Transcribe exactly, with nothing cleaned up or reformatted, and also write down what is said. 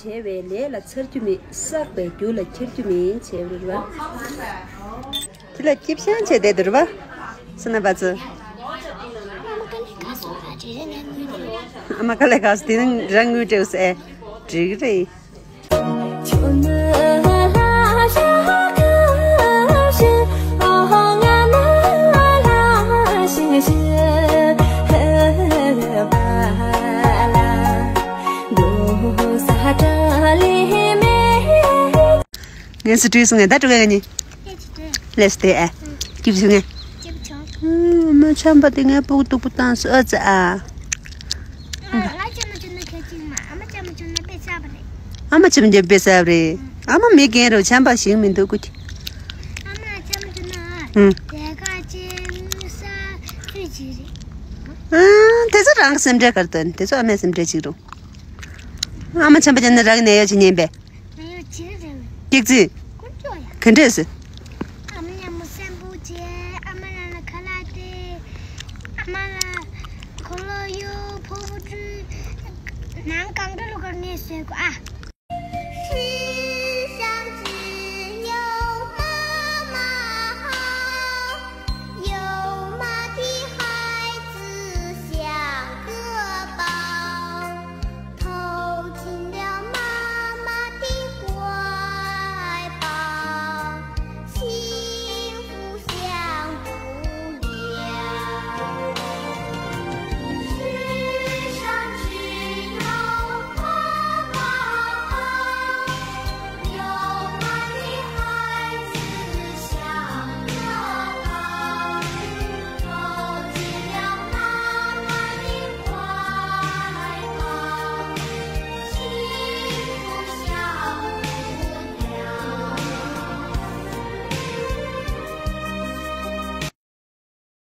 བྱས་པའི་ལས་ལ་ཚར་རྒྱུ་མེད། བསགས་པའི་རྒྱུ་ལ་འཁྱེར་རྒྱུ་མེད་བྱས་པ་རེད་བ། དེ་ལ་སྐྱིད་ཤང་བྱས་བསྡད་འདུག་རེད་བ། སོ་ན་པ་ཚོ། ཨ་མ་དཀའ་ལས་ཁག་སོང་། དེ་ནི་རང་དངུལ་སྤྲད་ཟེར། འགྲིག་རེད། ངས་སུ་བྲིས་སོང་ངས་ད་དྲུག་ག་ནི། ལས་དེ་ཨ། སྐྱིད་བྱུང་ངས། སྐྱིད་བྱུང་། ཨ་མ་ཆམ་པ་དེ་ངས་སྤུ་གུ་སྡུག་པོ་བཏང་སོང་ཨ་ཙི་ཨ། ང་ང་ཆམ་པ་བྱུང་ན་ཁྱད་ཅིག་མ། ཨ་མ་ཆམ་པ་བྱུང་ན་དཔེ་ཚ་པ་རེད། ཨ་མ་ཆམ་པ་བྱུང་དཔེ་ཚ་པ་རེད། ཨ་མ་མི་རྒན་རུ་ཆམ་པ་ཞིག་མི་འདུག་གུ། ཨ་མ་ཆམ་པ་བྱུང་ན། ཨུ། དེ་ག་ཅིག་ས་ཚུད་ཅིག་རེད། ཨ་དེ་ཚོ་རང་གི་སེམས་ཁྲལ་གར་དོན་དེ་ཚོ་ཨ་མའི་སེམས་ཁྲལ་ཅིག་རུང་། ཨ་མ་ཆམ་པ་བྱུང་ན་རང་གི་ནད་གཡོག་ཅིག་ཉན་པས། ང་ཡང་བྱེད་རེད། སྐྱིད་རྩིས། ཀུན་སྤྱོད་ཡ། ག་འདྲས་སེ། ཨ་མ་མཉམ་པོ་སེམས་པོ་བྱས། ཨ་མ་ལ་ལ་ཁ་ལག་སྟེར། ཨ་མ་ལ་གོ་ལོ་གཡུག་ཕོར་པ་བཀྲུས། ནང་གང་འདྲ་ལོ་གར་ནས་བཟོས་གོ་ཨ།